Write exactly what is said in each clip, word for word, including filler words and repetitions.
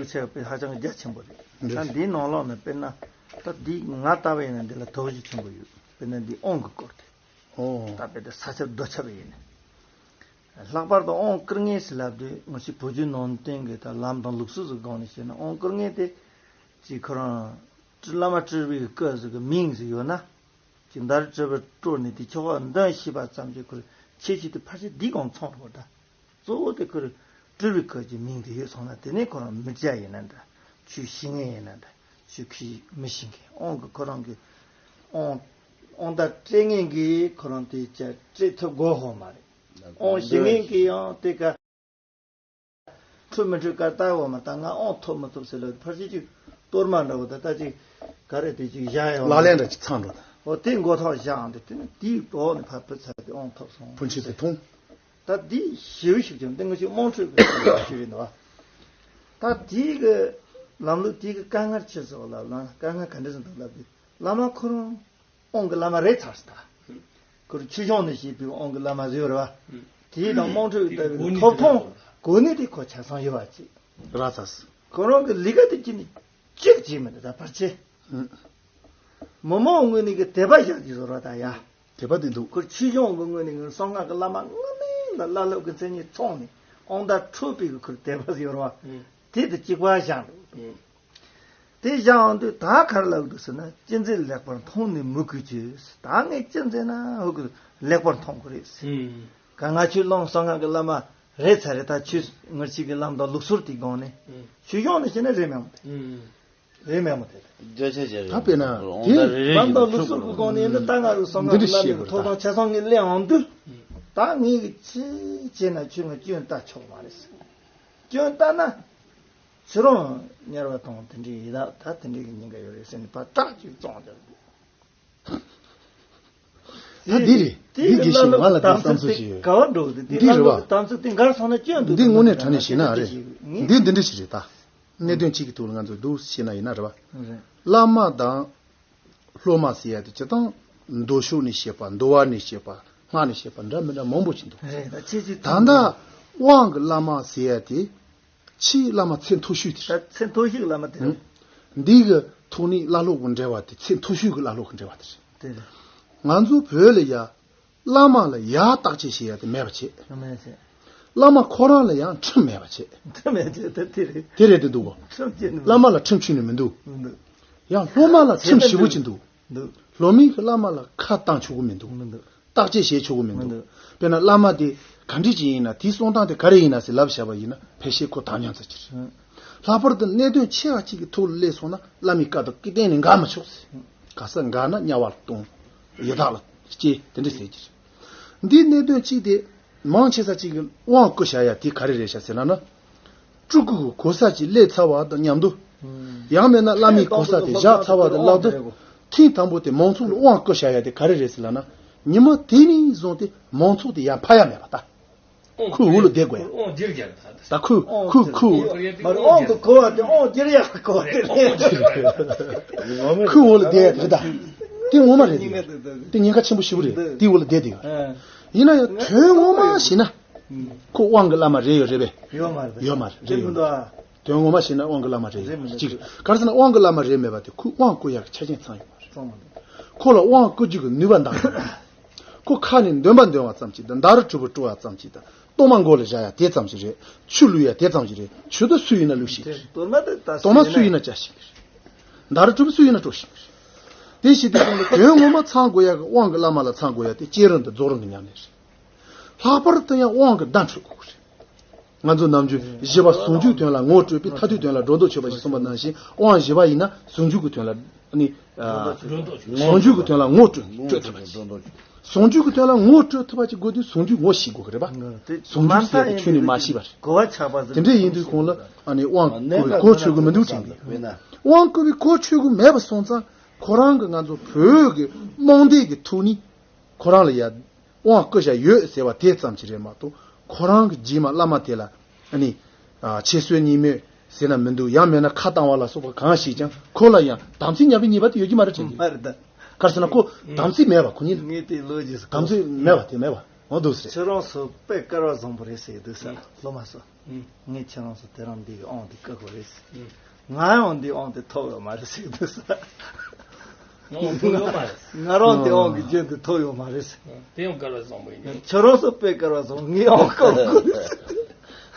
ཆེ་བ་དཔེ་ཧ་ཅང་རྒྱ་ཆེན་པོ་རེད། ད་འདིའི་ནང་ལོགས་ནས་དཔེར་ན་ད་འདི་ང་ལྟ་བ་ཡིན་ན་འདི་ལ་དོགས་གཞི་ཆེན་པོ་ཡོད། དཔེར་ན་འདི་དབང་གི་སྐོར་དེ། ད་དཔེ་དེ་ས་ཆ་རྡོ་ཆ་བ་ཡིན་ན། ལྷག་པར་དུ་དབང་བསྐུར་མཁན་ཟེར་ལབ་དུས་ང་ཚོའི་བོད་བརྒྱུད་ནང་བསྟན་གྱི་ད་ལམ་དང་ལུགས་སྲོལ་ཟིག་སྒང་ནས་བཤད་ན། དབང་བསྐུར་མཁན་དེ་ཅིག་ཁོ་རང་བླ་མ་སྤྲུལ་པའི་སྐུ་ཟིག་གི་མིང་ཟིག་ཡོད་ན། ཅིག་མདའ་རུ་སྤྲུལ་པ་སྤྲུལ་ནས་དེ་ཁྱོ་ག་འདོན་ཤེས་པ་ཙམ་གྱིས་ཁོ་ཁྱེད་ཀྱི་དེ་ཕལ་ཆེར་འདི་གང་ཚང་རེད་པ། ད་གཙོ་བོ་དེ་ཁོ་སྤྲུལ་པའི་སྐུ་གི་མིང་དེ་ཡོད་སོང་ན། དེ་ནས་ཁོ་རང་མི་སྐྱ་ཡིན་ན་འདྲ། ཆོས་ཤེས་མཁན་ཡིན་ན་འདྲ། ཆོས་ཁས་མི་ཤེས་མཁན། དབང་གི་ཁོ་རང་གི་དབང་དབང་བརྡ་སྤྲད་མཁན་གྱིས་ཁོ་རང་དེ་ཅིག་སྤྲད་ཐུབ་དགོས་ཧོ་མ་རེད། དབང་ཞུ་མཁན་གྱིས་ཡང་དེ་ག་འཕྲོད་མི་འཕྲོད་ཀ་ལྟ་འོ་མ། ད་ང་དབང་ཐོབ་མི་ཐོབ་ཟེར་ལ་ཕལ་ཆེར་ཅིག་གཏོར་མ་འདྲ་བོ། ད་ད་ཅིག་ག་རེ་དེ་ཅིག་བཞག་ཡོང་ལག་ལེན་འདྲ་ཅིག་ཚང་འགྲོ་ད། འོ་དེ་མགོ་ཐོག་བཞག་འདི་དེ་ནི་དེའི་འོག་ནས་ཕར་བུད་ཚར་ཏེ་དབང་ཐོབ་སོང་། ཕོན་ཆེན་དེ་མཐོང་། ད་འདི་ཞེའུ་ཞིག་ཀྱང་འདི་ང་ཅིག་དམངས་ཁྲོད་ཀྱི་ཞུ་ཡིན་ནོ། ད་དེའི་གི་ལམ་ལུགས་དེའི་གི་དཀའ་ངལ་ཆེ་ཟེར་བ་ལ་ལ་དཀའ་ངལ་ག་འདྲ་ཟེར་འདུག་ལབ་དུས། བླ་མ་ཁོ་རང་དབང་གི་བླ་མ་རེད་ཚར་སོང་ད། ཁོ་རང་ཆོས་སྐྱོང་ནས་བྱས་པའི་དབང་གི་བླ་མ་ཟེར་བ་རེད་པ། དེའི་དང་དམངས་ཁྲོད་ཀྱི་ལྟ་བའི་ཐོབ་ཐང་གོ་གནས་དེ་ཁོ་ཆ་ཚང་ཡོད་པ་ཅིག་ར་ཚ་སི། ཁོ་རང་གི་ལས་ཀ་དེ་ཅི་ནས་གཅིག་བྱས་མི་འདུག་ད་ཕལ་ཆེར། མི་མང་ངོས་ནས་གི་དད་པ་བཞག་གི་བཟོ་ར་ད་ཡ། དད་པ་དེ་འདུག་ཁོ་ཆོས་སྐྱོང་གི་ངོས་ནས་གི་གསང་སྔགས་གི་བླ་མ་སྔ་མའི་ལ་བླ་སློབ་ཀྱི་མཚན་ཉིད་ཚང་ནས་དབང་བརྡ་འཕྲོད་པའི་གི་ཁོར་དད་པ་ཡོད་ར་བ། དེ་དེ་གཅིག་པ་བཞག་འདུག་དེ་བཞག་འོང་དུས་ད་ག་རེ་ལབ་འདུག་ཟེར་ན། ཅི་མཛད་ལེགས་པར་མཐོང་ནས་མོས་གུས་ཀྱིས། ད་ངས་ཅི་མཛད་ན་ཧོ་གི་ལེགས་པར་མཐོང་གི་རེད་ཟེར། ག་ང་ཆོས་བློན་གསང་སྔགས་ཀྱི་བླ་མ་རེད་ཚར་རེད། ད་ཆོས་ངར་ཆིག་གི་ལམ་དང་ལུགས་སྲོལ་དེ་སྒང་ནས་ཆོས་སྐྱོང་ནས་བྱས་ན་རེད་མེད་མོ་དེ། རེད་མེད་མོ་དེ། བརྗོད་བྱ་ཅི་རེད། ད་དཔེར་ན་དེ་ལམ་དང་ལུགས་སྲོལ་གྱི་སྒང་ནས་ནི་ད་ང་རུ་གསང་སྔགས་ཀྱི་བླ་མའི་ཐོབ་ཐང་ཆ་ཚང་ངས་ལེན་འོང་དུས། ད་ངས་གི་ཅི་བྱས་ན་ཆོས་ངར་སྐྱོན་ལྟ་ཆོག་མ་རེད་ཟེར། སྐྱོན་ལྟ་ན། ཕྱི་རང་དམྱལ་བ་དང་དེ་འདྲའི་ཡི་དྭགས་ད་དེ་འདྲའི་གི་ཉེན་ཁ་ཡོད་རེད་ཟེར་ནས་ཕར་སྐྲག་ཅིག་བཙོང་བྱ། ད་འདི་རེད། འདི་དེ་གི་ཤིང་ང་ལ་དེ་བསམ་ཚུལ་ཞིག་ཡོད། ག་བ་འགྲོ་གི་འདི། འདི་རེད་བ། དམ་ཚིག་དེ་འགར་སོང་ན་སྐྱོན་འདུག་འདི་དངོས་གནས་དྲང་གནས་བཤད་ན་རེད། འདི་འདི་འདྲ་ཞིག་རེད་ད། གནད་དོན་གཅིག་གི་ཐོག་ལ་ང་ཚོ་འདུག་བཤད་ན་ཡིན་ན་རེད་བ། བླ་མ་དང་། སློབ་མ་ཟེར་ཡ་དེ་སྤྱིར་བཏང་མདོ་ཕྱོགས་ནས་བཤད་པ། འདུལ་བ་ནས་བཤད་པ། སྔགས་ནས་བཤད་པ་འདྲ་མི་འདྲ་མང་པོ་ཞིག་འདུག་རེད། ད་ཁྱེད་ཀྱིས་ད་ལྟ་དབང་གི་བླ་མ་ཟེར་ཡ་དེ་ཕྱིའི་བླ་མ་ཚད་མཐོ་ཤོས་དེ་རེད། ད་ཚད་མཐོ་ཤོས་ཀྱི་བླ་མ་དེ་རེད། འདི་གི་ཐོག་ནས་བླ་སློབ་ཀྱི་འབྲེལ་བ་དེ་ཚད་མཐོ་ཤོས་ཀྱི་བླ་སློབ་ཀྱི་འབྲེལ་བ་དེ་རེད། དེ་རེད། ང་ཚོ་བོད་ལ་ཡ། བླ་མ་ལ་ཡར་བརྟག་དཔྱད་བྱེད་ཡ་དེ་མེད་པ་བྱེད། མེད་བྱེད། བླ་མ་ཁོ་རང་ལ་ཡང་ཁྲིམས་མེད་པ་བྱེད། ཁྲིམས་མེད་བྱེད་དེ་དེ་རེད། དེ་རེད་དེ་འདུག་གོ། ཁྲིམས་བྱེད་ནི་བླ་མ་ལ་ཁྲིམས་ཆུད་ནི་མི་འདུག་མི་འདུག་ཡང་སློབ་མ་ལ་ཁྲིམས་ཞེ་པོ་ཅིག་འདུག་འདུག་སློབ་མས་ཀྱི་བླ་མ་ལ་ཁ་བཏང་ཆོག་གི་མི་འདུག་མི་འདུག་བརྟག་དཔྱད་བྱེད་ཆོག་གི་མི་མི་འདུག་འདུག་དཔེར་ན་བླ་མ་དེ་ག་འདྲ་ཅིག་ཡིན་ན། དེའི་གསུང་སྟངས་དེ་ག་རེ་ཡིན་ན་ཟེར་ལབ་བྱས་པ་ཡིན་ན། ཕལ་ཆེར་ཁོ་དམ་ཉམས་ཚར་གྱི་རེད། ལྷག་པར་དུ་གནད་དོན་ཆེ་བ་གཅིག་གི་ཐོག་ལ་སླེབས་སོང་ན། བླ་མའི་བཀའ་དང་ཀི་གཏན་ནས་འགལ་མི་ཆོག་ཟེར། ག་ས་འགལ་ན་དམྱལ་བ་ལ་ལྟུང་། ཡི་དྭགས་ལ་སྐྱེ། དེ་འདྲ་ཟེར་གྱི་རེད། འདིའི་གནད་དོན་གཅིག་དེ་མང་ཆེ་ས་གཅིག་གིས་དབང་བསྐུར་བྱ་ཡ་དེ་ག་རེ་རེད་ཤག་ཟེར་ན་ན། སྤྲུལ་སྐུ་གི་གོ་ས་ཅིག་སླེབས་ཚར་བ་དང་མཉམ་དུ། ཡང་མིན་ན་བླ་མའི་གོ་ས་དེ་བཞག་ཚར་བ་དང་ལག་ཏུ། ཐེངས་དང་པོ་དེ་མང་ཚོགས་ལ་དབང་བསྐུར་བྱ་ཡ་དེ་ག་རེ་རེད་ཟེར་ལབ་ན། ཉི་མ་དེ་ནས་བཟུང་སྟེ་མང་ཚོགས་དེ་ཡར་འཕར་ཡ་མེད་པ་ད། ཁོའི་འོག་ལ་བསྡད་དགོས་ཡ། དབང་སྒྱུར་རྒྱག་ད། ད་ཁོས་ཁོས་ཁོས། མར་དབང་གི་གོ་བ་དེ་དབང་སྒྱུར་ཡག་གི་གོ་བ་དེ་རེད། ཁོའི་འོག་ལ་བསྡད་ཡ་དེ་རེད་ད། དེ་ངོ་མ་རེད་དེ། དེ་ཉེན་ཁ་ཆེན་པོ་ཞེ་པོ་རེད། དེའི་འོག་ལ་བསྡད་དེ། ཡིན་ན་ཡང་དོན་ངོ་མ་བྱས་ན། ཁོ་དབང་གི་བླ་མ་རེད་ཡོད་རེད་པས། ཡོད་མ་རེད། ཡོད་མ་རེད། རེད་ཡོད་མ་རེད། དོན་ངོ་མ་བྱས་ན་དབང་གི་བླ་མ་རེད་ཡོད་རེད་མི་འདུག་གཅིག་རེད། ག་རེ་ཟེར་ན་དབང་གི་བླ་མ་རེད་མེད་པ་དེ་ཁོས་དབང་བསྐུར་ཡག་གི་ཆ་རྐྱེན་ཚང་ཡོད་མ་རེད། ཚང་མ་འདུག་ཁོ་ལ་དབང་བསྐུར་རྒྱུ་གི་ནུས་པ་འདང་གི་མ་རེད། ཁོ་ཁ་ནས་འདོན་པ་འདོན་པ་ཙམ་གྱིས་དང་། མདའ་རུ་གྲི་གུ་དཀྲོལ་བ་ཙམ་གྱིས་དང་། གཏོར་མ་མགོ་ལ་བཞག་ཡ་དེ་ཙམ་གྱིས་རེད། ཆུ་བླུག་ཡ་དེ་ཙམ་གྱིས་རེད། ཆུ་དེ་སུ་ཡིན་ན་བླུགས་ཤིག་རེད། གཏོར་མ་སུ་ཡིན་ན་བཅའ་ཤིག་རེད། མདའ་རུ་གྲི་གུ་སུ་ཡིན་ན་དཀྲོལ་ཤིག་རེད། དེ་བྱས་དུས་ཙམ་ལ་དོན་ངོ་མ་ཚང་དགོས་ཡ་གི་དབང་གི་བླ་མ་ལ་ཚང་དགོས་ཡ་དེ་སྐྱེ་རུ་འདི་རྫོགས་རུ་གི་ཉམས་ལེན་རེད། ལྷག་པར་དུ་ཡང་དབང་གི་བརྡ་འཕྲོད་དགོས་རེད། ང་ཚོ་ནམ་རྒྱུན་བཞི་པ་ཟུང་འཇུག་དོན་ལ་ངོ་སྤྲོད་པས། མཐར་ཐུག་དོན་ལ་སྒྲོ་འདོགས་ཆོད་པ་ཞེས་གསུངས་པ་ནང་བཞིན། དབང་བཞི་པ་ཡིན་ན་ཟུང་འཇུག་གི་དོན་ལ་ནི། ཟུང་འཇུག་གི་དོན་ལ་ངོ་སྤྲོད་སྤྲོད་ཐུབ་པ་ཞིག་ཟུང་འཇུག་གི་དོན་ལ་ངོ་སྤྲོད་ཐུབ་པ་ཅིག་དགོས་དུས་ཟུང་འཇུག་ངོ་ཤེས་དགོས་ཀྱི་རེད་པ། ཟུང་འཇུག་ཟེར་ཡ་དེ་ཁྱོན་ནས་མ་ཤེས་པ་རེད། དེ་འདྲ་ཡིན་དུས་ཁོང་ལ་ཨ་ནི་དབང་བསྐུར་བའི་གོ་ཆོད་ཀྱི་མི་འདུག་ཅིང་། དབང་བསྐུར་བའི་གོ་ཆོད་ཀྱི་མེད་པ་སོང་ཙང་ཁོ་རང་གི་ང་ཚོ་བོད་ཀྱི་རྨོངས་དད་ཀྱི་ཐོག་ནས་ཁོ་རང་ལ་ཡ། དབང་བསྐུར་བྱ་ཡོད་ཟེར་བ་དེ་ཙམ་གྱིས་རེད་མ་གཏོགས། ཁོ་རང་གི་རྗེས་མ་བླ་མ་དེ་ལ་ཨ་ནི། ཨ། ཁྱད་གསོད་གཉིས་སྨོད་ཟེར་ན་མི་འདུག་ཡང་མིན་ན་ཁ་བཏང་བ་ལ་སོགས་པ་གང་ཞིག་ཀྱང་ཁོ་ལ་ཡང་དམ་ཚིག་ཉམས་པའི་ཉེས་པ་དེ་ཡོད་ཀྱི་མ་རེད་དྲན་གྱི། མ་རེད་ད། ག་རེ་ཟེར་ན་ཁོ་དམ་ཚིག་མེད་པ་ཁོ་གཉིས་ལ། ངས་དེ་ལོ་རྒྱུས་སུ་དམ་ཚིག་མེད་པ་དེ་མེད་པ། འོ་འདུག་ཟེར། ཁྱེད་རང་ཚོ་དཔེ་སྐལ་བ་བཟང་པོ་རེད་ཟེར་གྱི་འདུག་ས། སློབ་མ་ཚོ། ངས་ཁྱེད་རང་ཚོ་དེ་རིང་འདི་གི་ཨང་དེ་བཀག་དགོས་རེད་ཟེར། ང་ཡང་འདི་ཨང་དེ་ཐོབ་ཡོད་མ་རེད་ཟེར་གྱི་འདུག་ས། ང་ཨང་ཐོབ་ཡོད་མ་རེད། ང་རང་འདི་ཨང་གི་རྒྱན་དེ་ཐོབ་ཡོད་མ་རེད་ཟེར། དེ་ཡང་སྐལ་བ་བཟང་པོ་ཡིན། ཁྱེད་རང་ཚོ་དཔེ་སྐལ་བ་བཟང་པོ། ངས་ཨང་བཀག་དགོས་རེད་ཟེར།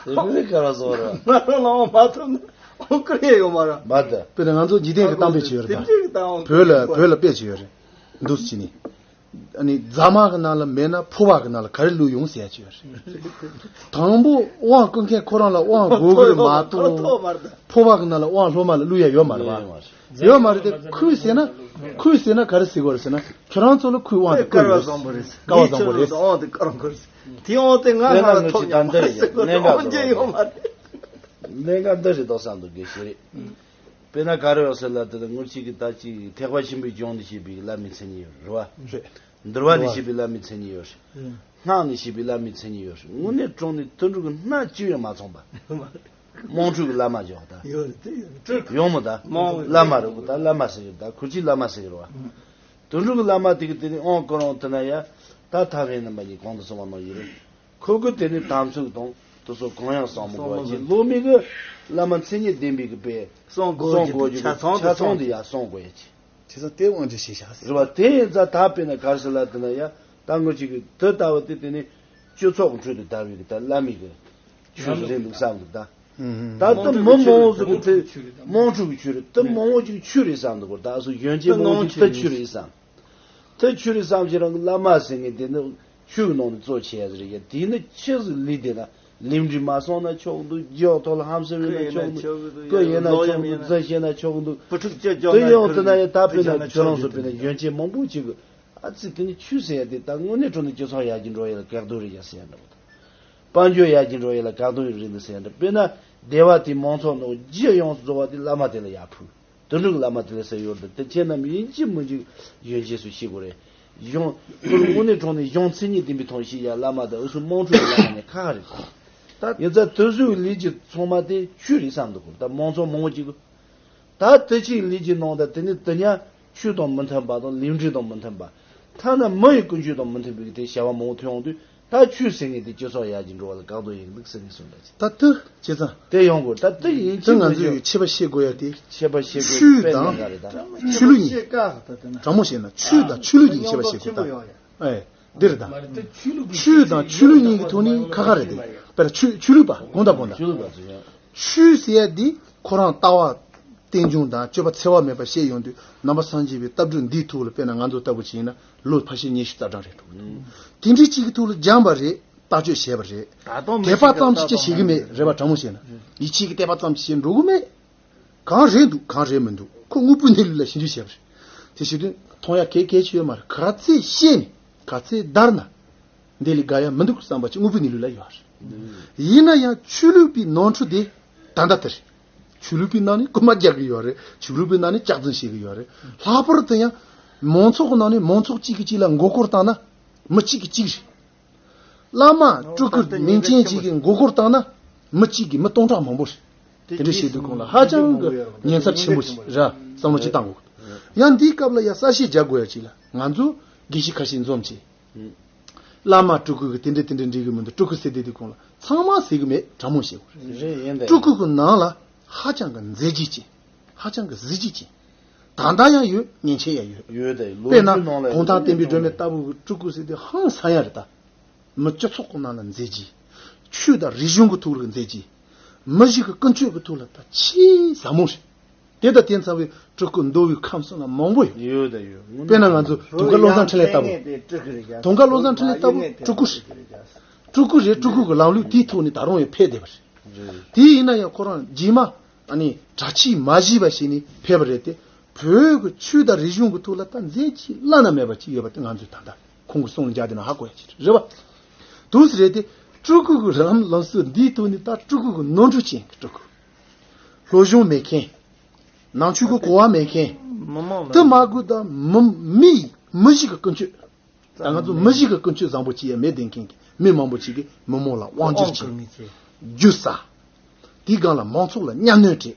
དེ་དཔེ་སྐལ་བ་བཟང་པོ་རེད། ང་རང་ལ་ཨང་མ་ཐོབ་ན་ཨང་བཀག་ཡས་ཡོད་མ་རེད། མ་གཏོགས། དཔེར་ན་ང་ཚོ་འཇིག་རྟེན་གྱི་གཏམ་དཔེ་བྱས་ཡོད་རེད་ད། དེ་འདྲའི་གི་གཏམ་བོད་ལ་བོད་ལ་དཔེ་བྱས་ཡོད་རེད། འདུག་སེ་བྱས་ནས། ཨ་ནི་རྫ་མ་གི་ནང་ལ་མེད་ན་ཕོར་པ་གི་ནང་ལ་ག་རེ་བླུགས་ཡོང་ཟེར་ཡ་ཅིག་ཡོད་རེད། དང་པོ་དབང་བསྐུར་མཁན་ཁོ་རང་ལ་དབང་དགོས་ཀྱི་རེད་མ་གཏོགས། ཕོར་པ་གི་ནང་ལ་དབང་སློབ་མ་ལ་བླུགས་ཡ་ཡོད་མ་རེད་པ། ཡོད་མ་རེད་དེ། ཁུར་ཟེར་ན། ཁུར་ཟེར་ན་ག་རེ་ཟེར་དགོས་རེད་ཟེར་ན། ཁྱོད་རང་ཚོ་ལ་ཁུར་དབང་དེ་བསྐུར་ཡོད། སྐལ་བ་བཟང་པོ་རེད། དབང་དེ་བསྐུར་དགོས་རེད། དེ་དབང་དེ་ང་ང་ལ་ཐོབ་ཡོད་མ་རེད་ཟེར་དགོས་རེད། དབང་ཅན་ཡོད་མ་རེད། གནད་འགག་འདི་རེད་འདུག་བསམ་འདུག་དགེ་བཤེས་རེད། དཔེར་ན་ག་རེ་ཡོད་ཟེར་ལབ་དུས་ངོ་གཅིག་གི་ད་ཅིག་ཐེག་པ་ཆེན་པོའི་སྦྱོང་བརྡར་བྱེད་པའི་བླ་མའི་མཚན་ཉིད་ཡོད་རེད་བ། འདུལ་བ་ནས་བཤད་པའི་བླ་མའི་མཚན་ཉིད་ཡོད་རེད། སྔགས་ནས་བཤད་པའི་བླ་མའི་མཚན་ཉིད་ཡོད་རེད། དངོས་གནས་དྲང་གནས་དུད་འགྲོ་གི་སྣ་གཅིག་ཡང་མ་ཚང་པ། དམངས་ཁྲོད་ཀྱི་བླ་མ་ཅིག་ཡོད་ད། ཡོད་མོ་ད། བླ་མ་རེད་གོ་ད། བླ་མ་ཟེར་གི་ད། ཁུར་གྱི་བླ་མ་ཟེར་གི་རེད་བ། དུད་འགྲོ་གི་བླ་མ་དེ་གི་དེ་ནས་དབང་བསྐུར་རང་དེ་ན་ཡ། ད་ཐབས་ཤེས་རྣམ་པ་གཉིས་གོང་དུ་སོང་བ་ནང་བཞིན་རེད། ཁོ་གི་དེ་ནི་དམ་ཚིག་དང་དེ་ཚོ་གང་ཡང་བསམ་མི་དགོས་པ་ཅིག་སློབ་མའི་གི་བླ་མ་མཚན་ཉིད་ལྡན་པའི་གི་དཔེ་བསམ་དགོས་ཀྱི་ཆ་ཚང་དེ་ཡ་བསམ་དགོས་ཡ་ཅིག་དེ་ཚོ་དེ་དབང་ཆ་ཞིག་བཞག་ཟེར། རེད་བ། དེ་ཡིན་ཙང་ད་དཔེར་ན་ག་རེ་ཟེར་ལབ་དེ་ན་ཡ། ད་ངོ་གཅིག་གི་དེ་ལྟ་བུ་དེ་དེ་ནི་སྤྱི་ཚོགས་ཀྱི་ཁྲོད་དུ་དར་བའི་གི་ད་བླ་མའི་གི་ཆོས་སུ་རེད་འདུག་བསམ་འདུག་ད། ད་ལྟ་མི་མང་བོ་ཟིག་གི་དེ་དམངས་ཁྲོད་ཀྱི་ཆོས་རེད། དེ་མང་བོ་ཅིག་ཆོས་རེད་བསམ་འདུག་གོ་ད་སུ་གཞོན་སྐྱེས་མང་བོ་ཅིག་དེ་ཆོས་རེད་བསམ། དེ་ཆོས་རེད་བསམ་བྱས་རང་གི་བླ་མ་ཟེར་མཁན་དེ་ནི་ཆོས་ཀྱི་ནང་ནས་གཙོ་ཆེ་ཡ་ཟིག་རེད་ཡ། དེ་ནི་ཆི་ཟིག་ལས་དེ་ན་ལས་འབྲས་མ་སོང་ན་ཆོག་འདུག་རྒྱག་ཐོག་ལ་ཧམ་སེམས་ཡོད་ན་ཆོག་འདུག་སྐུ་ཡོད་ན་ཆོག་འདུག་རྫུན་བཤད་ན་ཆོག་འདུག་བུ་ཕྲུག་སྐྱེ་རྒྱག་དེ་ན་ཡང་དེ་ན་ཡ་ད་དཔེར་ན་ཁྱོད་རང་ཚོ་དཔེར་ན་གཞོན་སྐྱེས་མང་པོ་ཅིག་གི་ཨ་ཙི་དེ་ནི་ཆོས་ཟེར་ཡ་དེ་ད་དངོས་གནས་དྲང་གནས་སྤྱི་ཚོགས་ཡར་རྒྱས་འགྲོ་ཡ་ལ་གག་རྡོ་རེད་ཡ་ཟེར་ཡ་འདྲ་བོ་དང་། དཔལ་འབྱོར་ཡར་རྒྱས་འགྲོ་ཡ་ལ་གག་རྡོ་ཡི་རེད་འདུག་ཟེར་ཡ་འདྲ། དཔེར་ན་སྡེ་བ་དེའི་མང་ཚོགས་ནང་རྒྱུ་ཡོངས་སུ་རྫོགས་པ་དེ་བླ་མ་དེ་ལ་ཡར་ཕུལ། དུད་འགྲོ་གི་བླ་མ་དེ་ལ་ཟེར་ཡོད་རེད། དེ་ཁྱེད་རྣམས་ཡིན་གཅིག་མིན་གཅིག་གཞོན་སྐྱེས་སུ་ཤེས་དགོས་རེད། གཞུང་ཁོར་དངོས་གནས་དྲང་གནས་གཞུང་མཚན་ཉིད་ལྡན་པའི་ཐོག་ཤེས་ཡ་བླ་མ་དང་འུ་ཚོ་དམངས་ཁྲོད་ཀྱི་བླ་མ་ནས་ཁ་ཁ་རེད། ད་ཡིན་ཙང་དུས་ཚོད་ཀྱི་ལས་ཀྱི་ཚང་མ་དེ་ཆོས་རེད་བསམ་འདུག་གོ་ད་དམངས་ཚོགས་མང་བོ་ཅིག་གི་ད་དེ་ཅིག་ལས་ཀྱི་ནང་ད་དེ་ནི་དེ་ཉག་ཆོས་དང་མི་མཐུན་པ་དང་ལས་འབྲས་དང་མི་མཐུན་པ། ཐ་ན་མི་ཡི་ཀུན་སྤྱོད་དང་མི་མཐུན་པའི་དེ་བྱ་བ་མང་བོ་ཐོན་ཡོང་དུས་ད་ཆོས་ཟེར་མཁན་དེ་སྤྱི་ཚོགས་ཡར་རྒྱས་འགྲོ་བ་ལ་གག་རྡོ་ཡིན་འདུག་ཟེར་ནས་གསུངས་པ་ཅིག་ད་དེ་བྱས་ཙང་དེ་ཡོང་དགོས། ད་དེ་ཡིན་དེ་གཅིག་ང་མིན་ཚོས་གཅིག་ཆད་པ་བཤད་དགོས་ཡ་དེ་ཆད་པ་བཤད་དགོས་ཆོས་དཔེ་དང་གནད་འགག་རེད་ད། ཆོས་ལུགས་གཉིས། དྲང་མོ་བཤད་ན་ཆོས་དང་ཆོས་ལུགས་གཉིས་ཆད་པ་བཤད་དགོས་ད། ཨེ། འདི་རེད་ད། ཆོས་དང་ཆོས་ལུགས་གཉིས་ཀྱི་ཐོག་ནས་ཁ་ཁ་རེད་དེ། དཔེར་ན་ཆོས་ཆོས་ལུགས་པ་དགོངས་དག་དགོངས་དག་ཆོས་ལུགས་པ་ཚོ་ཡང་། ཆོས་ཟེར་ཡ་འདི་ཁོ་རང་ལྟ་བ་རྟེན་འབྱུང་དང་སྤྱོད་པ་འཚེ་བ་མེད་པ་བཤད་ཡོང་དུས་ནང་པ་སངས་རྒྱས་པའི་ལྟ་གྲུབ་འདིའི་ཐོག་ལ་དཔེར་ན་ང་ཚོ་ལྟ་བུ་བྱས་ན་ལོ་ཕལ་ཆེར་ཉི་ཤུ་རྩ་གྲངས་རེད་འགྲོ་གི་འདུག་དེ་འདྲའི་གཅིག་གི་ཐོག་ལ་སྦྱངས་པ་རེད། བརྟག་དཔྱད་བྱས་པ་རེད། ད་དུང་དད་པ་ཙམ་ཞིག་ཅིག་བྱེད་གི་མེད་རེད་བ། དྲང་མོ་བཤད་ན་ཡིད་ཆེས་ཀྱི་དད་པ་ཙམ་ཞིག་བྱེད་འགྲོ་གི་མེད། གང་རེད་འདུག་གང་རེད་མི་འདུག་ཁོ་དངོས་པོའི་གནས་ལུགས་ལ་ཞིབ་འཇུག་བྱས་པ་རེད། དེ་བྱེད་དུས་མཐོང་ཡ་གལ་གལ་ཆེ་ཡོད་མ་རེད། ག་ཚད་ཤེས་ནས་ག་ཚད་བརྡར་ན་འདི་ལས་དགའ་ཡ་མི་འདུག་བསམ་པ་ཅིག་དངོས་པོའི་གནས་ལུགས་ལ་ཡོད་རེད། ཡིན་ན་ཡང་ཆོས་ལུགས་པའི་ནོར་འཁྲུལ་དེ་ད་ལྟ་དེ་རེད། ཆོས་ལུགས་པའི་ནང་ནས་རྐུ་མ་རྒྱག་གི་ཡོད་རེད། ཆོས་ལུགས་པའི་ནང་ནས་སྐྱག་རྫུན་བཤད་གི་ཡོད་རེད། ལྷག་པར་དུ་ཡང་མང་ཚོགས་ཀྱི་ནང་ནས་མང་ཚོགས་གཅིག་གིས་གཅིག་ལ་མགོ་སྐོར་བཏང་ན་མི་གཅིག་གིས་གཅིག་རེད། བླ་མ་སྤྲུལ་སྐུ་མིང་ཅན་ཅིག་གིས་མགོ་སྐོར་བཏང་ན་མི་གཅིག་གིས་མི་སྟོང་ཕྲག་མང་པོ་རེད། དེ་འདྲ་བཤད་དུས་ཁོང་ལ་ཧ་ཅང་གི་ཉེན་ཚབས་ཆེན་པོ་ཞིག་རེད་བསམ་བློ་ཅིག་བཏང་དགོས། ཡང་འདིའི་སྐབས་ལ་ཡང་གསལ་བཤད་རྒྱག་དགོས་ཡ་ཅིག་ལ་ང་ཚོ་དགེ་བཤེས་ཁ་ཤས་འཛོམས་བྱས། བླ་མ་སྤྲུལ་སྐུ་གི་དེ་འདྲ་དེ་འདྲ་འགྲིག་གི་མི་འདུག་སྤྲུལ་སྐུ་ཟེར་དེ་དུས་ཁོང་ལ་ཚང་མ་ཟེར་གི་མེད། དྲང་མོ་བཤད་དགོས་རེད། རེད་ཡིན་ད། སྤྲུལ་སྐུ་གི་ནང་ལ་ཧ་ཅང་གི་མཛད་རྗེས་ཅན། ཧ་ཅང་གི་གཟི་བརྗིད་ཅན། ད་ལྟ་ཡང་ཡོད། ཉིན་མཚན་ཡང་ཡོད། ཡོད་ད། ལོ་དཔེར་ན་རྒྱུས་ནང་ལ་གུང་ཐང་བསྟན་པའི་སྒྲོན་མེ་ལྟ་བུ་གི་སྤྲུལ་སྐུ་ཟེར་དེ་ཧང་སང་ཡ་རེད་ད། མི་སྤྱི་ཚོགས་ཀྱི་ནང་ལ་མཛད་རྗེས། ཆོས་དང་རིག་གཞུང་གི་ཐོག་ལ་མཛད་རྗེས། མི་གཞི་གི་ཀུན་སྤྱོད་ཀྱི་ཐོག་ལ་ད་ཆེས་ཟབ་མོ་རེད། དེ་དང་དེ་ཚང་བའི་སྤྲུལ་སྐུ་མདོ་དབུས་ཁམས་གསུམ་ལ་མང་པོ་ཡོད། ཡོད་ད་ཡོད། དཔེར་ན་ང་ཚོ་དུང་དཀར་བློ་བཟང་འཕྲིན་ལས་ལྟ་བུ། དུང་དཀར་བློ་བཟང་འཕྲིན་ལས་ལྟ་བུ་སྤྲུལ་སྐུ་རེད། སྤྲུལ་སྐུ་རེད། སྤྲུལ་སྐུ་གི་ལམ་ལུགས་དེའི་ཐོག་ནས་ད་རུང་ཡང་ཕེབས་བསྡད་པ་རེད། དེ་ཡིན་ན་ཡང་ཁོ་རང་རྗེས་མ་ཨ་ནི་གྲྭ་ཆས་མ་བཞེས་པ་ཞིག་ནས་ཕེབས་པ་རེད་དེ། བོད་ཀྱི་ཆོས་དང་རིག་གཞུང་གི་ཐོག་ལ་ད་མཛད་རྗེས་བླ་ན་མེད་པ་ཅིག་ཡོད་པ་དེ་ང་ཚོས་ད་ལྟ་ཁོང་གི་གསུང་ལ་མཇལ་དེ་ན་ཧ་གོ་ཡ་ཅིག་རེད་བ། དུས་སུ་རེད་དེ། སྤྲུལ་སྐུ་གི་ལམ་ལམ་སྲོལ་འདིའི་ཐོག་ནས་ད་སྤྲུལ་སྐུ་གི་ནོར་འཁྲུལ་ཅན་གྱི་སྤྲུལ་སྐུ། སློབ་སྦྱོང་མེད་མཁན། ནང་ཆོས་ཀྱི་གོ་བ་མེད་མཁན། མི་མང་ལ་དུ་མ་དགོས་ད་མི་མི་མི་གཞི་གི་ཀུན་སྤྱོད། ད་ང་ཚོ་མི་གཞི་གི་ཀུན་སྤྱོད་བཟང་པོ་ཅིག་ཡང་མེད་བསྡད་མཁན་གྱི་མི་མང་པོ་ཅིག་གིས་མི་མང་ལ་དབང་སྒྱུར་བྱས། དབང་བསྐུར་མི་བྱེད། རྒྱུ་ཟ། དེའི་སྒང་ལ་མང་ཚོགས་ལ་གཉའ་གནོན་སྤྲད།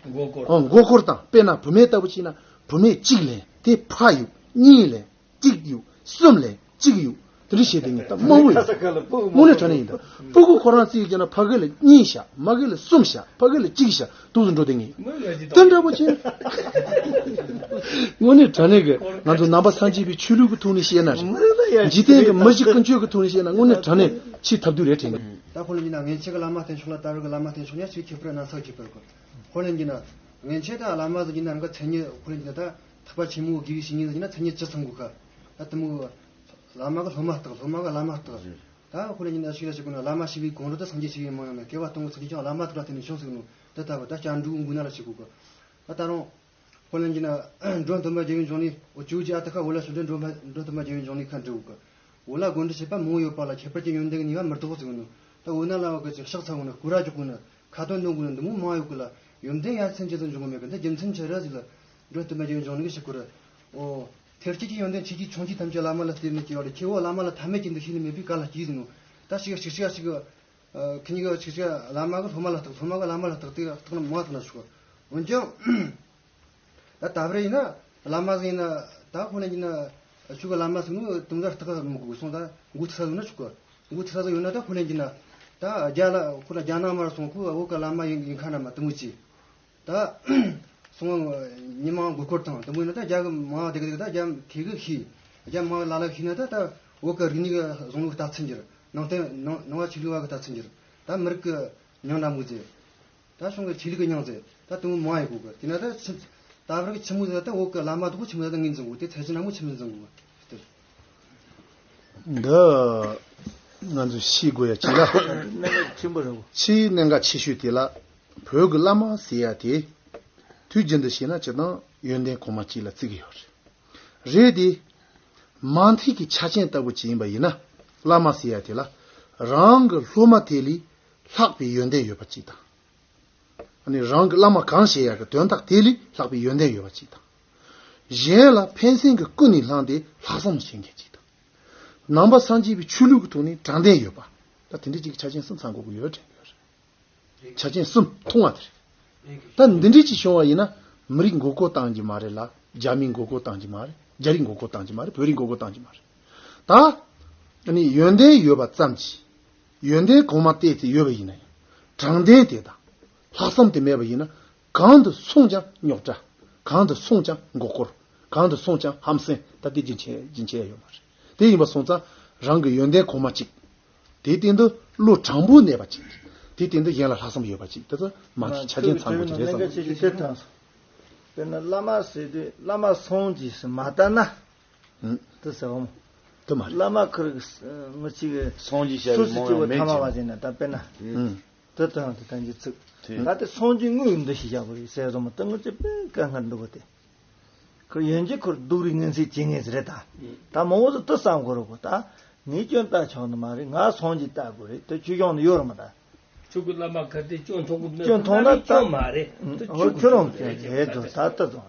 མགོ་སྐོར། ཨོ་མགོ་སྐོར་དང་དཔེར་ན་བུད་མེད་ལྟ་བུ་བྱས་ན་བུད་མེད་གཅིག་ལེན་དེ་ཕ་གཡུག་གཉིས་ལེན་གཅིག་གཡུག་གསུམ་ལེན་གཅིག་གཡུག་ དེ་འདྲ་བྱས་དེ་ངས་ད་མང་བོ་ཡོད། དངོས་གནས་དྲང་གནས་ཡིན་ད། སྤུ་གུ་ཁོ་རང་རྩིས་ཀྱི་ན་ཕ་གི་ལ་གཉིས་བཞག་མ་གི་ལ་གསུམ་བཞག་ཕ་གི་ལ་གཅིག་བཞག་འདུག་སེ་འགྲོ་དེ་ངས་དེ་འདྲ་པོ་བྱས། དངོས་གནས་དྲང་གནས་ཀྱི་ང་ཚོ་ནང་པ་སངས་རྒྱས་པའི་ཆོས་ལུགས་ཀྱི་ཐོག་ནས་བཤད་ན་རེད། འཇིག་རྟེན་གྱི་མི་གཅིག་ཀུན་སྤྱོད་ཀྱི་ཐོག་ནས་བཤད་ན་དངོས་གནས་དྲང་གནས་ཆེས་ཐབས་སྡུག་རེད་དྲན་གི། ད་ཁོ་ལ་ཡིན་ན་ངན་ཆད་ཀྱི་བླ་མ་བསྟེན་ཆོག་ལ་ད་རུང་གི་བླ་མ་བསྟེན་ཆོག་ཡ་ཆེས་ཁྱད་པར་སྣ་ཚོགས་ཁྱད་པར་གི། ཁོ་ལ་ཡིན་ན་ངན་ཆད་ད་བླ་མ་ཟིག་ཡིན་ན་རང་གི་མཚན་ཉིད་ཁོ་ལ་ཡིན་ན་ད་ཐེག་པ་ཆེན་མོའི་དགེ་བའི་བཤེས་གཉེན་ཟིག་ཡིན་ན་མཚན་ཉིད་ཅི་ཚང་དགོས་ཁ། ད་དེ་མོ་བླ་མ་གི་སློབ་མ་བརྟག་སློབ་མ་གི་བླ་མ་བརྟག་ད་ཁོ་ལ་ཡིན་ན་ཞིག་ལ་ཞིག་དགོས་ན་བླ་མ་ཞེས་པའི་གོང་རོལ་ཏུ་སངས་རྒྱས་ཞེས་པའི་མིང་ཡང་མེད། སྐྱེ་བ་སྟོང་གི་ཚུལ་གྱིས་ཀྱང་བླ་མ་དག་ལ་བརྟེན་ནས་བྱུང་ཟེར་ནོ་དེ་ལྟ་བུ་ད་སྐྱབས་འགྲོའི་མགོན་ན་ལ་ཞིག་དགོས་གི། ད་ད་རུང་ཁོ་ལ་ཡིན་ན་མགྲོན་བསྟན་པ་རྒྱལ་བའི་འབྱུང་གནས་འོ་ཇོ་བོ་རྗེ་ཨ་ཏི་ཤ་འོ་ལ་ཞུ་འདྲེ་མགྲོན་མགྲོན་བསྟན་པ་རྒྱལ་བའི་འབྱུང་གནས་ཁ་འབྲི་དགོས་གི། འོ་ལ་སྒོ་འབྲུ་བྱེད་པ་མང་ཡོད་པ་ལ་ཁྱད་པར་ཅན་ཡོན་ཏན་གྱི་ནུས་པ་མི་རྟག་ཟེར་ནོ། ད་འོ་ན་ལ་བ་གི་ཅིག་ཕྱག་འཚལ་དགོས་ན་སྐུ་ར་འཇོག་དགོས་ན་ཁ་ཏོན་འདོན་དགོས་ན་འདི་མོ་མང་ཡོད་གི་ལ་ཡོན་ཏན་ཡ་མཚན་ཅི་ཙམ་འབྱུང་གི་མེད་གི། འདི་རྒྱུ་མཚན་ཆི་རེད་ཟེར་ལ་མགྲོན་བསྟན་པ་རྒྱལ་བའི་འབྱུང་གནས་གི་ཞིག་གོ་ར། འོ། ཐེར་གཅིག་གི་ཡོན་ཏན་ཆེ་ཆུང་གཅིག་ཐམས་ཅད་བླ་མ་ལ་བརྟེན་ནས་སྐྱེ་བ་རེད། ཁྱེད་བོ་བླ་མ་ལ་ཐ་མལ་གྱི་འདུ་ཤེས་ནི་མེད་པའི་ག་ལ་སྐྱེས་ཟིན་ནོ། ད་ཞིག་ཞིག་ཞིག་ཞིག་ཁྱེད་གཉིས་ཀ་ཞིག་ཞིག་བླ་མ་གི་སློབ་མ་ལ་བརྟག་སློབ་མ་གི་བླ་མ་ལ་བརྟག་དེ་བརྟག་ན་མང་བརྟག་ན་ཆོག་འོན་ཀྱང་། ད་ད་བར་ཡིན་ན་བླ་མ་ཟིག་ཡིན་ན་ད་ཁོ་ན་ཡིན་ན་ཆུ་གི་བླ་མ་ཟིག་ནི་དུང་ཟ་བརྟག་མི་དགོས་སོང་། ད་མགོ་ཐུག་ས་ཟིག་ན་ཆོག་གི། མགོ་ཐུག་ས་ཟིག་ཡོད་ན་ད་ཁོ་ན་ཡིན་ན་ད་རྒྱ་ལ་ཁོ་ན་རྒྱ་ནག་མར་སོང་ཁོ་བོད་གི་བླ་མ་ཡིན་ཡིན་ཁ་ན་མ་དུ་མུ་ཅི། ད། སོང་། ཉི་མ་མགོ་སྐོར་དང་དུ་མོ་ཡིན་ན་ད་རྒྱ་གི་མང་བ་དེ་ག་དེ་ག་ད་རྒྱ་ཁེ་གི་ཤི། རྒྱ་མང་བ་ལ་ལ་ཤི་ན་ད་ད་བོད་གི་རིག་གནས་གི་བཟང་ལུགས་ལྟ་ཚུལ་འགྱུར། ནང་བསྟན་ནང་ནང་བ་ཆོས་ལུགས་བ་གི་ལྟ་ཚུལ་འགྱུར། ད་མི་རིགས་གི་མྱང་འདྲ་མོ་ཟེར། ད་གཞུང་གི་ཆོས་ལུགས་གི་མྱང་ཟེར། ད་དུ་མོ་མང་ཡི་གོ་གི་དེ་ན་ད་ཆི། ད་བར་གི་ཆི་མོ་ཟེར་ད་བོད་གི་བླ་མ་དུ་གོ་ཆི་མོ་ཟེར་ད་ངོས་འཛིན་གོ་དེ་ཚད་ཆི་ན་མོ་ཆི་མོ་འཛིན་གོ་དེ། འདི་ང་ཚོ་ཤེས་དགོས་ཡ་ཅིག་ལ། གནད་འགག་ཆེན་པོ་རེད་གོ། ཆེས་གནད་འགག་ཆེ་ཤོས་དེ་ལ། བོད་ཀྱི་བླ་མ་ཟེར་ཡ་དེ། དུས་རྒྱུན་དུ་བཤད་ན་སྤྱིར་བཏང་ཡོན་ཏན་གོང་མ་གཅིག་ལ་བརྩི་གི་ཡོད་རེད། རེད་དེ། མ་མཐའི་གི་ཆ་རྐྱེན་ལྟ་བུ་ཅིག་ཡིན་པ་ཡིན་ན། བླ་མ་ཟེར་ཡ་དེ་ལ། རང་གི་སློབ་མ་དེ་ལས་ལྷག་པའི་ཡོན་ཏན་ཡོད་པ་ཅིག་དང་། ཨ་ནི་རང་གི་བླ་མ་གང་བྱེད་ཡ་གི་དོན་དག་དེ་ལས་ལྷག་པའི་ཡོན་ཏན་ཡོད་པ་ཅིག་དང་། གཞན་ལ་ཕན་སེམས་ཀྱི་ཀུན་ནས་བསླངས་ཏེ་ལྷག་བསམ་བྱེད་མཁན་ཅིག་དང་། ནང་པ་སངས་རྒྱས་པའི་ཆོས་ལུགས་ཀྱི་ཐོག་ནས་དྲང་བདེན་ཡོད་པ། ད་དེ་འདྲ་ཅིག་གི་ཆ་རྐྱེན་གསུམ་ཚང་དགོས་ཀྱི་ཡོད་དྲན་གྱི་ཡོད་རེད། ཆ་རྐྱེན་གསུམ་མཐོང་བ་དེ་རེད། ད་འདི་འདྲས་ཅིག་བྱུང་བ་ཡིན་ན་མི་རིགས་མགོ་སྐོར་བཏང་གི་མ་རེད་ལ། རྒྱ་མི་མགོ་སྐོར་བཏང་གི་མ་རེད། རྒྱ་རིགས་མགོ་སྐོར་བཏང་གི་མ་རེད། བོད་རིགས་མགོ་སྐོར་བཏང་གི་མ་རེད། ད་ཨ་ནི་ཡོན་ཏན་ཡོད་པ་ཙམ་གྱིས། ཡོན་ཏན་གོང་མ་བལྟས་ཏེ་ཡོད་པ་ཡིན་ན་ཡང་། དྲང་བདེན་དེ་དང་ལྷག་བསམ་དེ་མེད་པ་ཡིན་ན། གང་དུ་སོང་ཀྱང་རྙོག་དྲ། གང་དུ་སོང་ཀྱང་མགོ་སྐོར། གང་དུ་སོང་ཀྱང་ཧམ་སེམས། ད་དེ་རྒྱུན་ཆད་རྒྱུན་ཆད་ཡ་ཡོད་མ་རེད། དེ་ཡིན་པ་སོང་ཙང་རང་གི་ཡོན་ཏན་གོང་མ་གཅིག་དེའི་སྟེང་དུ་བློ་དྲང་པོ་གནས་པ་ཅིག་དེའི་སྟེང་དུ་གཞན་ལ་ལྷག་བསམ་ཡོད་པ་ཅིག་དེ་ཚོ་མ་མཐའི་ཆ་རྐྱེན་ཚང་དགོས་ཀྱི་རེད་བསམ། གནད་འགག་ཆེ་ཤོས་དེ་དྲངས་སོང་། དཔེར་ན་བླ་མ་ཟེར་དུས་བླ་མ་སངས་རྒྱས་སུ་མ་ལྟ་ན། ཨང་། དེ་ཟེར་བ་མོ། དེ་མ་རེད། བླ་མ་ཁུར་གི་ངུ་ཅིག་གི་སངས་རྒྱས་བྱ་བའི་སུ་སུ་མང་ཅིག་བ་ཡང་མེད་ཐ་མ་ཅིང་བ་ཟེར་ན་ད་དཔེར་ན། ཨང་། དེ་དང་དེ་དང་གི་ཚིག་དེ་ད་དེ་སངས་རྒྱས་དངོས་ཡིན་འདུ་ཤེས་བཞག་པ་རེད་ཟེར་བ་མོ། དེ་ངུ་ཅིག་དཔེ་དཀའ་ངལ་འདུག་པ་དེ། ཁོ་ཡོན་གྱི་ཁོར་སྡུག་རུས་ངན་ཚིག་བྱེད་ངེས་རེད་ད། ད་མང་བོ་ཟིག་ཏུ་བསམ་དགོས་རོགས་གོ་ད། ངས་སྐྱོན་བཏགས་ཆོག་ནི་མ་རེད། ང་སངས་རྒྱས་བལྟ་དགོས་རེད། དེ་ཆོས་སྐྱོང་ནི་ཡོད་རེད་མ་ད། ཁྱོད་ཀྱི་བླ་མ་ག་དེ་སྐྱོན་མཐོང་གི་མེད། སྐྱོན་མཐོང་ན་ད་སྐྱོན་མ་རེད། ད་ཁྱོད་ཁྱོད་རང་སྐྱོན་རེད་དོ་ད་ལྟ་དང་།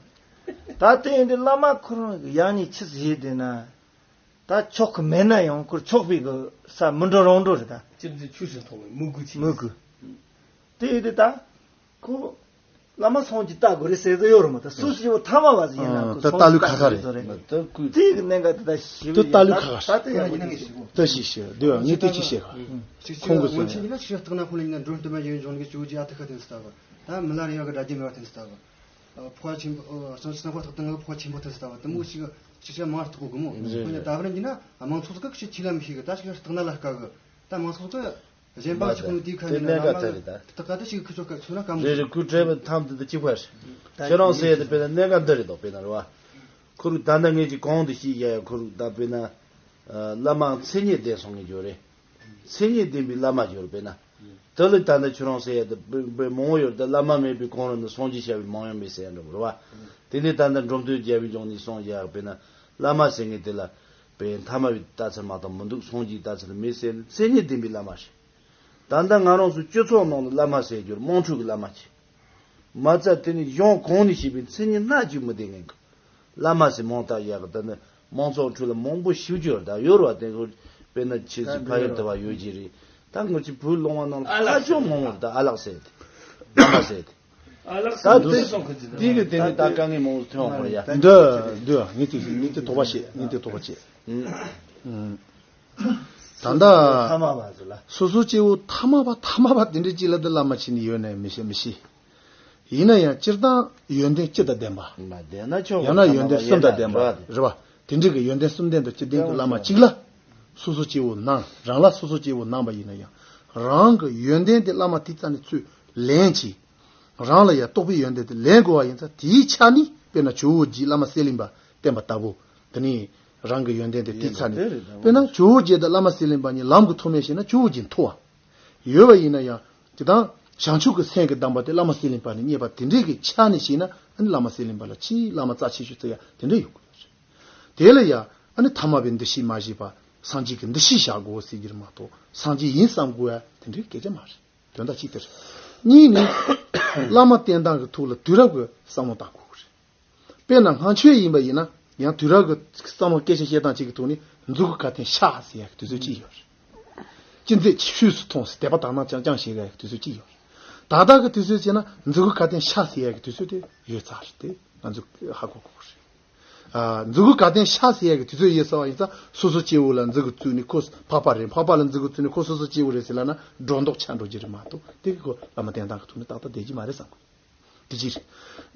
ད་དེ་ཡིན་དུས་བླ་མ་ཁོ་རང་གི་ཡང་ནི་ཆི་ཟིག་ཡིན་དེ་ན། ད་ཆོག་གི་མེད་ན་ཡང་ཁོར་ཆོག་པའི་གི་ས་མི་འགྲོ་རང་འགྲོ་རེད་ད། ཅི་འདི་ཆོས་སུ་མཐོང་བའི་མོས་གུས་ཆེ། མོས་གུས། དེ་ཡིན་དུས་ད། ཁོ། བླ་མ་སངས་རྒྱས་བལྟ་དགོས་རེད་ཟེར་གི་ཡོད་རེད་མ་ད། སུ་སུ་ཡོད་ཐ་མ་བ་ཟིག་ཡིན་ན་ཁོ་ད་ལྟ་ལུགས་ཁ་ཁ་རེད། ད་ལྟ་ལུགས་ཁ་ཁ་རེད། ད་ད་ཀུ་དེ་གི་གནད་འགག་དེ་ད་ཞིབ་ད་ལྟ་ལུགས་ཁ་ཁ་ད་ད་ཡང་ཡིན་ན་ཞིབ་ད་ཞིབ་ཞིབ་འདི་བ་ངས་དེ་ཅི་བཤད་ག་ཁོང་གི་སོང་ཡ། ཅིག་ཡང་བརྟག་ན་ཁོང་ལ་ཡིན་ན་མགྲོན་བསྟན་པ་ཡོན་སྦྱོང་གི་ཇོ་བོ་རྗེ་ཨ་ཏི་ཤ་བསྟེན་སྲིད་ད་བ། ད་མི་ལ་རས་པ་གི་དགྲ་རྒྱལ་མེད་པ་བསྟེན་སྲིད་ད་བ། ཕོ་བ་ཆེན་པོ་སངས་རྒྱས་སྣང་བ་བརྟག་སྟེང་གི་ཕོ་བ་ཆེན་པོ་བསྟེན་སྲིད་ད་བ། དེ་མོ་ཞིག་ཅིག་ཆ་མང་བརྟག་གོ་གི་མོ། ཁོང་ལ་ད་བར་ཡིན་ན་མང་ཚོགས་ཀྱི་ཞིག་ཆེ་ལ་མི་ཤེས་གི། ད་ཞིག་བརྟག་ན་ལ་དཀའ་གི། ད་མང་ཚོགས་ཀྱི། གཞན་པ་ཞིག་ནི་དེའི་ཁ་ནས་ན་མ་ལ་ད་ག་ད་ཞིག་ཁུ་ཚོ་ཁ་ཚོ་ན་ཀམ་རེ་རེ་ཁུ་བྲལ་བའི་ཐམ་དུ་འདི་གཅིག་པ་རེད། ཁྱེད་རང་ཟེར་ཡ་དེ་དཔེར་ན་གནད་འགག་འདི་རེད་དོ། དཔེར་ན་རེད་བ། ཁོ་རུ་ད་ལྟ་ངས་ཀྱི་གོང་དུ་ཤེས་ཡ་ཡ་ཁོ་རུ་ད་དཔེར་ན། བླ་མ་མཚན་ཉིད་ལྡན་སོང་ངེས་འགྱུར་རེད། མཚན་ཉིད་ལྡན་པའི་བླ་མ་འགྱུར་དཔེར་ན། དེ་ལས་ད་ལྟ་ཁྱེད་རང་ཟེར་ཡ་དེ་དཔེ་དཔེ་མང་བོ་ཡོད་རེད། ད་བླ་མ་མེད་པའི་གོང་རུ་ནི་སངས་རྒྱས་བྱ་བའི་མང་ཡང་མེད་ཟེར་ཡ་འདྲ་བོ་རེད་བ། དེ་ནས་ད་ལྟ་འབྲོམ་སྟོན་རྒྱལ་བའི་ལྗོངས་ནས་སོང་ཡ་དཔེར་ན། བླ་མ་ཟེར་ངེས་དེ་ལ། དཔེ་ཐ་མ་བའི་ལྟ་ཚུལ་མ་གཏོགས་མི་འདུག་སངས་རྒྱས་ལྟ་ཚུལ་མེད་ཟེར་ནས་མཚན་ཉིད་ལྡན་པའི་བླ་མ་རེད། ད་ལྟ་ང་རང་ཚོ་སྤྱི་ཚོགས་ནང་ལ་བླ་མ་ཟེར་རྒྱུར་དམངས་ཁྲོད་ཀྱི་བླ་མ་ཆེ། མ་རྩ་དེ་ནི་གཞུང་གོང་ནས་བཤད་པའི་མཚན་ཉིད་སྣ་གཅིག་མི་ལྡན་མཁན་གྱི་བླ་མ་ཟེར་མང་དག་ཡག་གི། ད་ནི་མང་ཚོགས་ཁྲོད་ལ་མང་པོ་ཞིག་ཅོར་ད་ཡོད་ར། དེ་ཁོ་དཔེར་ན་ཆེ་ཟིག་ཕ་ཡུལ་དུ་བ་ཡོད་ཀྱི་རེད། ད་ངོ་ཅི་བོད་ལུང་བ་ནང་ལ་ཨ་ལགས་ཧ་ཅང་མང་བོ་ད་ཨ་ལགས་ཟེར་ཏེ། བླ་མ་ཟེར་ཏེ། ཨ་ལགས་ད་ཟེར་དེ་དེ་གི་དེ་ནི་ད་དཀའ་ངལ་མང་བོ་ཐོན་འོང་བ་རེད་ཡ། འདི་འདི་ངས་དེ་ངས་དེ་དོགས་པ་བྱེད། ངས་དེ་དོགས་པ་བྱེད། ཨུམ། ད་ལྟ་ཐ་མ་བ་ཟེར་ལ། སོ་སོ་སྐྱེ་བོ་ཐ་མ་བ་ཐ་མ་བ་དེ་འདྲའི་ཅིག་ལ་དེ་བླ་མ་བྱས་ནས་ཡོད་ནའི་མི་ཤེས་མི་ཤེས། ཡིན་ན་ཡང་སྤྱིར་བཏང་ཡོན་ཏན་སྤྱི་དང་ལྡན་པ། མ་ལྡན་ན་ཆོག་ཡང་ན་ཡོན་ཏན་གསུམ་དང་ལྡན་པ་རེད་བ། དེ་འདྲའི་གི་ཡོན་ཏན་གསུམ་ལྡན་དང་བཅུ་ལྡན་གྱི་བླ་མ་གཅིག་ལ། སོ་སོ་སྐྱེ་བོ་གནང་རང་ལ་སོ་སོ་སྐྱེ་བོ་གནང་བ་ཡིན་ན་ཡང་། རང་གི་ཡོན་ཏན་དེ་བླ་མ་དེ་རྩ་ནས་ཚུར་ལེན་གྱིས། རང་ལ་ཡང་རྟོགས་པའི་ཡོན་ཏན་དེ་ལེན་དགོས་པ་ཡིན་ཙང་དེའི་ཆ་ནས་དཔེར་ན་ཇོ་བོ་རྗེས་བླ་མ་གསེར་གླིང་པ་བསྟེན་པ་ལྟ་བུ། དེ་ནས་རང་གི་ཡོན་ཏན་དེ་དེའི་ཚ་ནས་དཔེར་ན་ཇོ་བོ་རྗེ་དང་བླ་མ་གསེར་གླིང་པ་གཉིས་ལམ་གྱི་མཐོ་དམན་བྱས་ན་ཇོ་བོ་རྗེ་མཐོ་བ་ཡོད་པ་ཡིན་ན་ཡང་དེ་དང་བྱང་ཆུབ་ཀྱི་སེམས་ཀྱི་གདམས་པ་དེ་བླ་མ་གསེར་གླིང་པ་ནས་རྙེད་པ་དེ་འདྲའི་གི་ཆ་ནས་བྱས་ན་ཨ་ནི་བླ་མ་གསེར་གླིང་པ་ལ་ཆེས་བླ་མ་རྩ་ཆེ་ཤོས་བརྩི་ཡ་དེ་འདྲ་ཡོད་དགོས་རེད། དེ་ལ་ཡང་ཨ་ནི་ཐ་མལ་པའི་འདུ་ཤེས་མ་བཞེས་པ་སངས་རྒྱས་ཀྱི་འདུ་ཤེས་བཞག་དགོས་ཟེར་གྱི་རེད་མ་གཏོགས་སངས་རྒྱས་ཡིན་བསམ་དགོས་ཡ་དེ་འདྲའི་སྐད་ཆ་མ་རེད། དོན་དག་གཅིག་དེ་རེད། གཉིས་ནི། བླ་མ་བསྟེན་སྟངས་ཀྱི་ཐོག་ལ་དུས་རབས་ཀྱི་བསམ་བློ་བཏང་དགོས་ཀྱི་རེད། དཔེར་ན་སྔ་ཆོས་ཡིན་པ་ཡིན་ན་ཡང་དུས་རབས་ཀྱི་བསམ་བློ་སྐད་ཆ་བཤད་སྟངས་གཅིག་གི་ཐོག་ནས་མཛུ་གུ་ག་སྟེང་ཤ་ཟེར་ཡ་གི་དུས་ཚོད་གཅིག་ཡོད་རེད། ཅི་མཛད་ཤུགས་སུ་ཐོངས་ཟེར་དད་པ་དག་སྣང་རྐྱང་རྐྱང་བྱེད་ཡ་གི་དུས་ཚོད་གཅིག་ཡོད་རེད། ད་ལྟ་གི་དུས་ཚོད་བྱས་ན་མཛུ་གུ་ག་སྟེང་ཤ་ཟེར་ཡ་གི་དུས་ཚོད་དེ་ཡོལ་ཚར་རེད་དེ་ང་ཚོ་ཧ་གོ་དགོས་རེད། ཨ། མཛུ་གུ་ག་སྟེང་ཤ་ཟེར་ཡ་གི་དུས་ཚོད་ཡོལ་ཚར་བ་ཡིན་ཙང་སོ་སོ་སྐྱེ་བོ་ལ་མཛུ་གུ་བཙུགས་ནས་ཁོ་འཕགས་པ་རེད་འཕགས་པ་ལ་མཛུ་གུ་བཙུགས་ནས་ཁོ་སོ་སོ་སྐྱེ་བོ་རེད་ཟེར་ལབ་ན་སྒྲོ་འདོགས་ཆགས་འགྲོ་གི་རེད་མ་གཏོགས་དེ་གི་ཁོ་བླ་མ་བསྟེན་སྟངས་ཀྱི་ཐོག་ནས་ཏག་ཏག་བསྡད་ཀྱི་མ་རེད་བསམ་གི། དེ་གཅིག་རེད།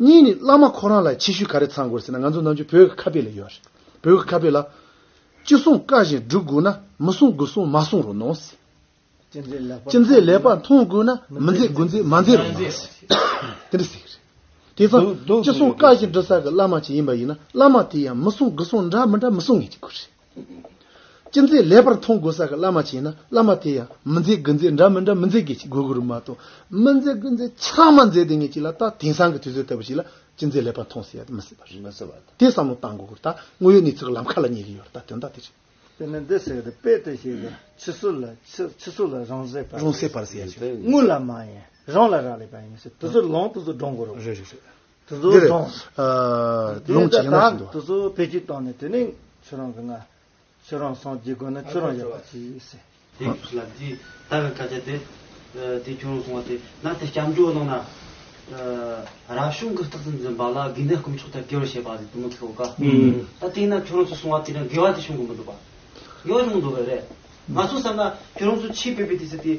གཉིས་ནི་བླ་མ་ཁོ་རང་ལ་ཆེ་ཤོས་ག་རེ་ཚང་དགོས་ཟེར་ན་ང་ཚོ་ནམ་རྒྱུན་བོད་ཀྱི་ཁ་དཔེ་ལ་ཡོད་རེད། བོད་ཀྱི་ཁ་དཔེ་ལ། ཅི་གསུང་བཀའ་བཞིན་སྒྲུབ་དགོས་ན་མི་གསུང་དགུ་གསུང་མ་གསུང་རོགས་གནང་ཟེར། ཅི་མཛད་ལེགས་པར་ཅི་མཛད་ལེགས་པར་མཐོང་དགོས་ན་མི་མཛད་དགུ་མཛད་མ་མཛད་རོགས་གནང་ཟེར། དེ་འདྲ་ཟེར་གི་རེད། དེ་ཙང་ཅི་གསུང་བཀའ་བཞིན་སྒྲུབ་ས་གི་བླ་མ་ཅིག་ཡིན་པ་ཡིན་ན་བླ་མ་དེ་ཡང་མི་གསུང་དགུ་གསུང་འདྲ་མི་འདྲ་མི་གསུང་ངེས་ཀྱི་དགོས་རེད། ཅི་མཛད་ལེགས་པར་མཐོང་དགོས་ས་གི་བླ་མ་ཅིག་ཡིན་ན་བླ་མ་དེ་ཡང་མི་མཛད་དགུ་མཛད་འདྲ་མི་འདྲ་མི་མཛད་དགོས་ཀྱི་དགོས་ཀྱི་རེད་མ་གཏོགས་མི་མཛད་དགུ་མཛད་ཚང་མ་མཛད་དེ་ངེས་ཀྱི་ལ་ད་དེང་སང་གི་དུས་ཚོད་ལྟ་བུ་ཞིག་ལ་ཅི་མཛད་ལེགས་པར་མཐོང་ཟེར་ཡ་དེ་མི་སྲིད་པ་རེད། མི་སྲིད་པ་དང་། དེ་བསམ་བློ་བཏང་དགོས་ཀྱི་རེད། ད་དངོས་ཡོད་གནས་ཚུལ་གྱི་ལམ་ཁ་ལ་ཉེ་གི་ཡོད་རེད། ད་དོན་དག་དེ་རེད། དེ་ནི་འདི་ཟེར་གི་རེད། དཔེ་དེ་བཤད་ཀྱི་ཕྱི་སོ་ལ་ཕྱི་ཕྱི་སོ་ལ་རང་བཟོས་པར་རང་བཟོས་པར་ཟེར་ཡ་ཅིག་དངུལ་ལ་མ་ཡིན་རང་ལ་རག་ལས་པ་ཡིན་ཟེར་དེ་ཚོ་ལོང་དེ་ཚོ་སྒྲོང་དགོས་རོགས། རེད་རེད་རེད། དེ་ཚོ་འདི་རེད། སྒྲོང་། ཨ། ལུང་ཇི་ཡང་མ་ཤེས་འདུག་དེ་ཚོ་བེད་སྤྱོད་བཏང་ནས་དེ་ནས་ཁྱོད་རང་གི་ང་ཁྱོད་རང་སངས་རྒྱས་དགོས་ན་ཁྱོད་རང་ཡག་པ་ཅིག་ཟེར། དེ་ལ་དེ་ད་གི་སྐད་ཆ་དེ་དེ་ཁྱོད་རང་གསུང་བ་དེ་ན་དེ་སྐྱབས་འགྲོ་གནང་ན། རབ་བྱུང་གི་རྟགས་ཙམ་འཛིན་པ་ལ་དགེ་འདུན་དཀོན་མཆོག་ལྟར་དགེ་བར་བྱེད་པ་ཟེར་དེ་མོ་ཐོས་ག་ད་དེ་ན་ཁྱོད་རང་ཚོ་གསུང་བ་དེ་ན་དགེ་བ་དེ་བྱུང་གི་མི་འདུག་པ། དགེ་བ་བྱུང་གི་འདུག་ག་རེད། ང་ཚོ་བསམ་ན་ཁྱོད་རང་ཚོ་ཆོས་སྤེལ་བའི་དུས་ཚོད་དེ་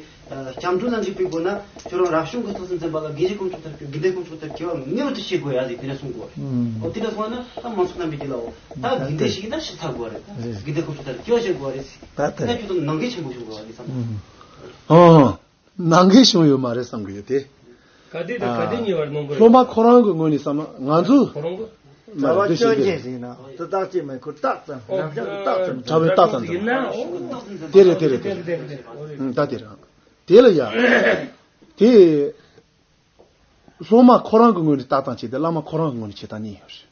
སྐྱབས་འགྲོ་ལ་འཇུག་པའི་སྒོ་ན་ཁྱོད་རང་རབ་བྱུང་གི་རྟགས་ཙམ་འཛིན་པ་ལ་དགེ་འདུན་དཀོན་མཆོག་ལྟར་དགེ་འདུན་དཀོན་མཆོག་ལྟར་དགེ་བ་ངེས་པར་དུ་བྱེད་དགོས་ཡ་ཟེར་དེ་ན་གསུང་དགོས་པ་རེད། ཨོ་དེ་འདྲ་སོང་ན་ད་མང་ཚོགས་རྣམ་པས་དེ་ལ་ཨོ་ད་དགེ་འདུན་ཞིག་ཡིན་ན་ཞིག་ཚར་དགོས་པ་རེད། དགེ་འདུན་དཀོན་མཆོག་ལྟར་དགེ་བ་བྱེད་དགོས་པ་རེད། ད་ད་ཁྱོད་ཚོ་ནང་འགལ་ཆེན་པོ་བྱུང་དགོས་པ་རེད་བསམ། ཨང་། ནང་འགལ་བྱུང་ཡོད་མ་རེད་བསམ་གི་ཡོད་དེ། ག་དེ་དང་ག་དེ་ཉེ་བར་གནང་དགོས་རེད། སློབ་མ་ཁོ་རང་གི་ངོས་ནས་བསམ་ན་ང་ཚོ་ཁོ་རང་གི་མ་རེད་བདེ་ཞིང་སྐྱོན་ཅན་ཟིན་ན་དེ་རྟགས་ཅིག་མེད་ཁོ་རྟགས་ཙམ་རང་རྐྱང་གི་རྟགས་ཙམ་དྲ་བའི་རྟགས་ཙམ་ཡིན་ན་དེ་རེད་དེ་རེད་དེ་རེད། ད་དེ་རེད། དེ་ལ་ཡ། དེ། སློབ་མ་ཁོ་རང་གི་ངོས་ནས་ལྟ་སྟངས་བྱས་ཏེ་བླ་མ་ཁོ་རང་གི་ངོས་ནས་བྱེད་སྟངས་གཉིས་ཡོད་